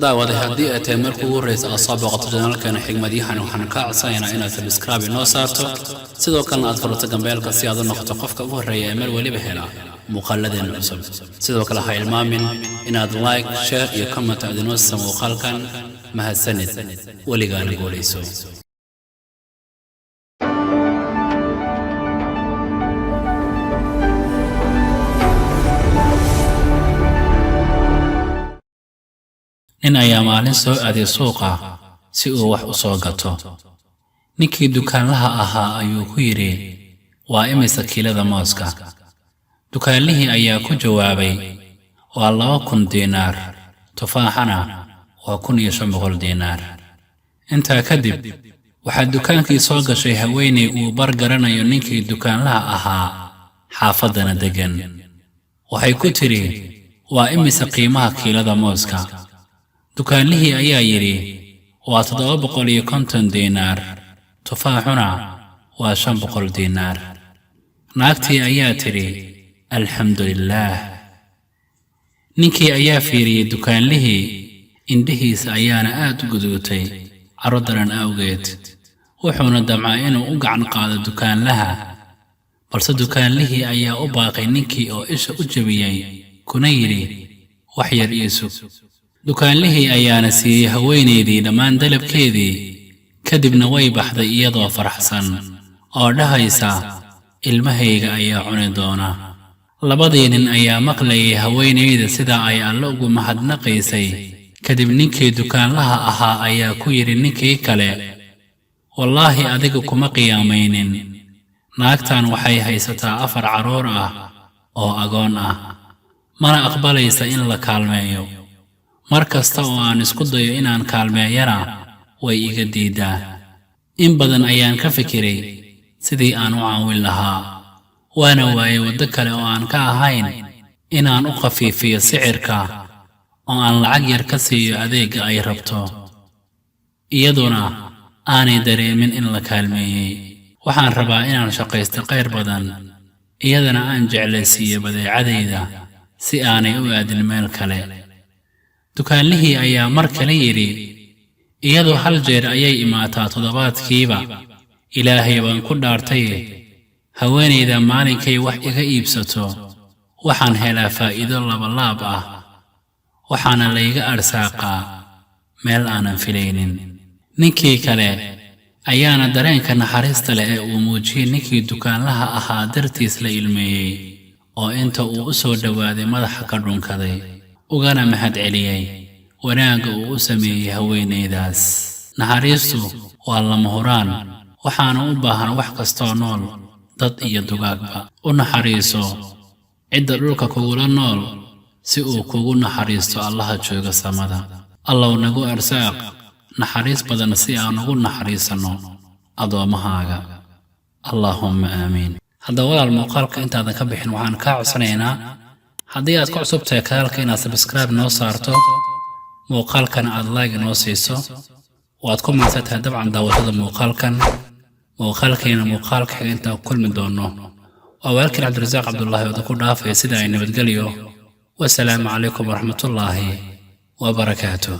Daawaday, haddii ay tahay markii ugu horreysa aad soo booqato channelkeena Xigmadyahan, waxaan kaa codsanaynaa inaad subscribe inoo saarto, sidoo kalena aad furato gambaleelka si aad u noqoto qofka ugu horreeya ee mar weliba hela muuqaaladeena cusub. Sidoo kale ha ilmaamin inaad like, share iyo comment aad inoo siisa muuqaalkan. Mahadsanid, weligaana guulayso. Nin ayaa maalin soo aaday suuqa si uu wax u soo gato. Ninkii dukaanlaha ahaa ayuu ku yidhi, "Waa imisa kiilada mooska?" Dukaanlihii ayaa ku jawaabay, "Waa 2000 diinaar, tufaaxana waa 1500 diinaar." Intaa kadib waxaa dukaankii soo gashay haweeney uu bar garanayo ninkii dukaanlaha ahaa, xaafaddana deggan. Waxay ku tidhi, "Waa imisa qiimaha kiilada mooska?" Dukaanlihii ayaa yidhi, "Waa 750 diinaar, tufaaxuna waa 500 diinaar." Naagtii ayaa tidhi, "Alxamdulilaah." Ninkii ayaa fiiriyey dukaanlihii, indhihiisa ayaana aad u guduutay caro daran awgeed, wuxuuna damcaa inuu u gacan qaado dukaanlaha, balse dukaanlihii ayaa u baaqay ninkii oo isha u jebiyey, kuna yidhi, "Wax yar ii sug." Dukaanlihii ayaana siiyey haweenaydii dhammaan dalabkeedii, kadibna way baxday iyadoo faraxsan oo dhahaysa, "Ilmahayga ayaa cuni doona." Labadii nin ayaa maqlayay haweenayda sida ay Alle ugu mahadnaqaysay. Kadib ninkii dukaanlaha ahaa ayaa ku yidhi ninkii kale, "Wallaahi adiga kuma qiyaamaynin. Naagtan waxay haysataa afar carruur ah oo agoon ah, mana aqbalaysa in la kaalmeeyo. Mar kasta oo aan isku dayo inaan kaalmeeyana, way iga diiddaa. In badan ayaan ka fikiray sidii aan u caawin lahaa, waana waayay waddo kale oo aan ka ahayn inaan u khafiifiyo sicirka oo aan lacag yar ka siiyo adeegga ay rabto, iyaduna aanay dareemin in la kaalmeeyey. Waxaan rabaa inaan shaqaysto khayr badan, iyadana aan jeclaysiiyo badeecadayda si aanay u aadin meel kale." Dukaanlihii ayaa mar kale yidhi, "Iyadu hal jeer ayay imaataa toddobaadkiiba. Ilaahay baan ku dhaartaye, haweenayda maalinkay wax iga iibsato waxaan helaa faa'iido labalaab ah, waxaana layga arsaaqaa meel aanan filaynin." Ninkii kale ayaana dareenka naxariista leh ee uu muujiyey ninkii dukaanlaha ahaa dartiis la ilmeeyey, oo inta uu u soo dhowaaday madaxa ka dhunkaday, ugana mahad celiyey wanaagga uu u sameeyey haweenaydaas. Naxariistu waa lama huraan, waxaana u baahan wax kastoo nool, dad iyo dugaagba. U naxariiso cidda dhulka kugula nool si uu kugu naxariisto Allaha jooga samada. Allow nagu arsaaq naxariis badan si aan ugu naxariisanno addoommahaaga. Allaahumma aamiin. Haddaba walaal, muuqaalka intaadan ka bixin waxaan kaa codsanaynaa, haddii aad ku cusub tahay kanaalka, inaad subscribe noo saarto, muuqaalkana aad like noo siiso. Waad ku mahadsantahay dabcan daawashada muuqaalkan. Muuqaalkeena muuqaalka xiga intaan ku kulmi doonno, waa walaalkiin Cabdirasaaq Cabdullaahi oo ku dhaafaya sida ay nabadgelyo. Wasalaamu calaykum waraxmatullaahi wabarakaatuh.